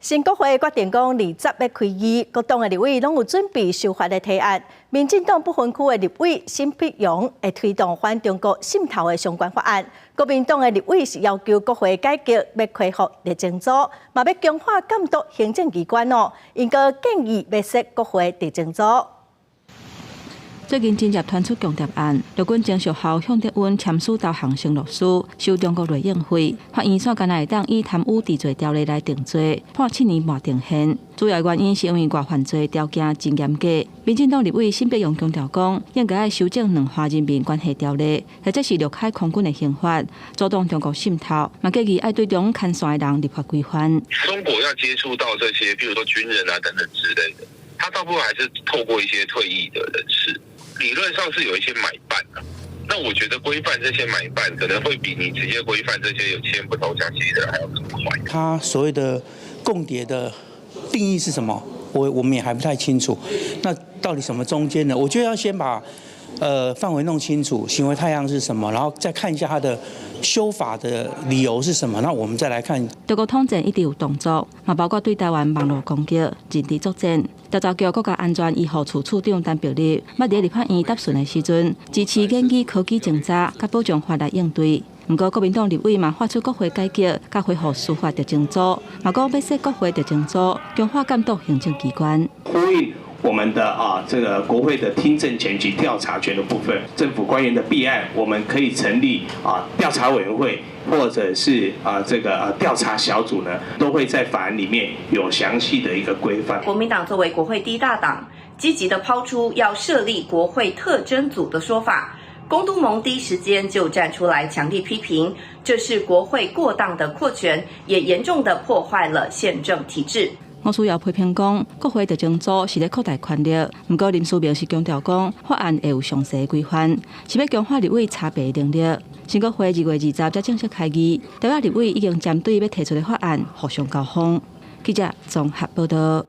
新國會決定講20欲開議，各黨的立委攏有準備修法的提案。民進黨不分區的立委沈碧榮會推動反中國滲透的相關法案。國民黨的立委是要求國會改革，欲恢復特偵組，嘛欲強化監督行政機關哦。𪜶閣建議欲設國會特偵組。最近真濟傳出共諜案，陸軍前少校向德溫簽署投降承諾書，收中國內應費。法院煞干焦會當以貪污治罪條例來定罪，判7年半定讞。主要原因是因為外犯罪條件真嚴格。民進黨立委沈碧榮強調講，應該愛修正兩岸人民關係條例，或者是陸海空軍的刑法，阻擋中國滲透。嘛建議愛對中牽線的人立法規範。中國要接觸到這些，譬如說軍人啊等等之類的，他大部分還是透過一些退役的人士。理論上是有一些買辦，那我覺得規範這些買辦可能會比你直接規範這些有簽不投降協議的人還要更快。他所謂的共諜的定義是什麼？我們也還不太清楚。那到底什麼中間呢？我覺得要先把範圍弄清楚，行為態樣是什麼，然後再看一下他的修法的理由是什麼，那我們再來看。中國統戰一直有動作，嘛包括對台灣網路攻擊、認知作戰。調查局國家安全醫護處處長陳碧立，捌佇立法院答詢的時陣，支持言語科技偵查佮保障法來應對。毋過國民黨立委嘛發出國會改革，佮恢復司法特偵組，嘛講欲設國會特偵組，強化監督行政機關。呼應我們的這個國會的聽證權及調查權的部分，政府官員的弊案，我們可以成立調查委員會，或者是這個調查小組呢，都會在法案裡面有詳細的一個規範。國民黨作為國會第一大黨，積極的拋出要設立國會特偵組的說法，公督盟第一時間就站出來強力批評，這是國會過當的擴權，也嚴重的破壞了憲政體制。吳思瑤批評講，國會特偵組是咧擴大權力。毋過林思明是強調講，法案會有詳細規範，是欲強化立委查白能力。新國會2月20才正式開議，台灣立委已經針對欲提出的法案互相交鋒。記者綜合報道。